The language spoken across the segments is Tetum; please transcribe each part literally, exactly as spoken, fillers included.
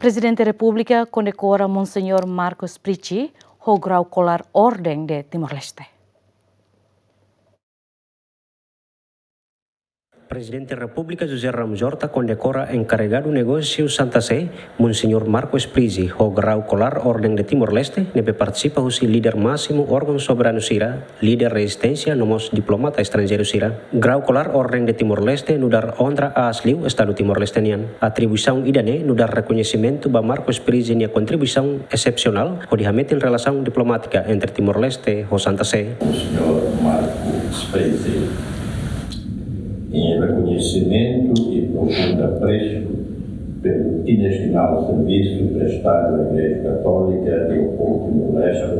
Prezidente Repúblika kondekora Monseñór Marco Sprizi ho grau kolar Orden de Timor-Leste. Prezidente Repúblika José Ramos Horta kondekora enkarregadu negósiu Santa Sé, Monseñór Marco Sprizi, ho grau kolar Orden de Timor-Leste, ne'ebé partisipa husi líder másimu órgaun soberanu sira, líder rezisténsia no mós diplomata estranjeiru sira. Grau kolar Orden de Timor-Leste nu'udar onra aas liu Estadu Timor-Leste nian. Atribuisaun ida-ne'e nu'udar rekoñesimentu ba Marco Sprizi nia kontribuisaun esepsionál hodi hametin relasaun diplomátika entre Timor-Leste ho Santa Sé. Señór Marco Sprizi, em reconhecimento e profundo apreço pelo inestimável serviço prestado à Igreja Católica e ao povo Timor-Leste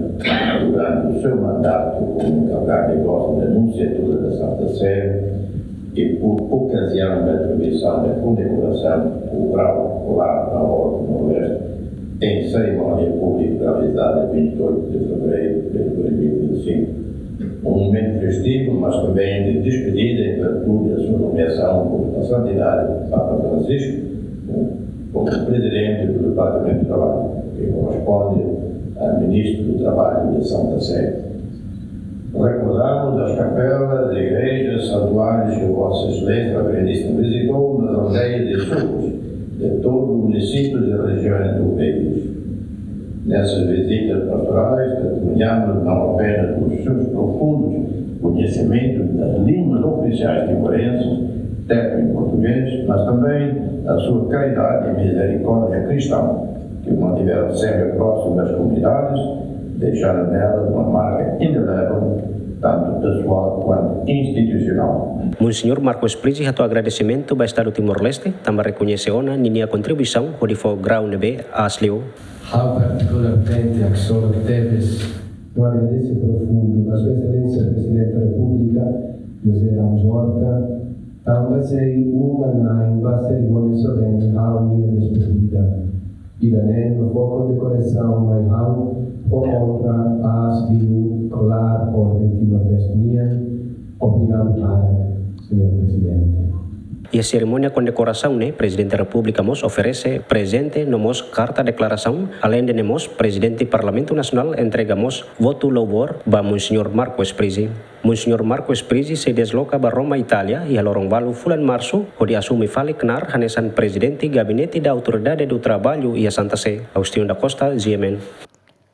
durante o seu mandato como encarregado de negócios da Nunciatura da Santa Sé e por ocasião da atribuição da condecoração ao grau kolar da Orden do Nordeste, em cerimónia pública realizada em vinte e oito de fevereiro de dois mil e vinte e cinco. Um momento festivo, mas também de despedida e virtude da sua nomeação por Sua Santidade Papa Francisco como Presidente do Departamento de Trabalho, que corresponde a Ministro do Trabalho de Santa Sé. Recordamos as capelas, igrejas, santuários que Vossa Excelência Reverendíssima visitou nas aldeias e sulcos de todo o município e regiões do país. Nessas visitas pastorais, testemunhamos não apenas os seus profundos conhecimentos das línguas oficiais timorenses, técnico português, mas também a sua caridade e misericórdia cristã, que o mantiveram sempre próximo das comunidades, deixando nelas uma marca indelével, tanto pessoal quanto institucional. Monseñór Marco Sprizi hato'o agradesimentu ba Estadu Timor-Leste, tanba rekoñese ona ninia kontribuisaun hodi fó grau ne'ebé aas liu. Ha'u partikularmente haksolok tebes no agradese profundu ba Sua Exelénsia Prezidente Repúblika, José Ramos Horta, tanba sei uma-na'in ba serimónia solene ha'u-nia despedida. Ida-ne'e no fó kondekorasaun mai ha'u ho onra aas liu kolar Orden Timor-Leste nian. Obrigadu barak, Señór Prezidente. Iha serimónia kondekorasaun ne'e, Prezidente Repúblika mós oferese prezente no mós karta deklarasaun, aleinde ne'e mós Prezidente Parlamentu Nasionál entrega mós votu louvór ba Monseñór Marco Sprizi. Monseñór Marco Sprizi sei desloka ba Roma, Itália, iha loron ualu fulan Marsu, hodi asume fali knaar hanesan Prezidente Gabinete da Autoridade do Trabalho iha Santa Sé. Agostinho da Costa, G M N.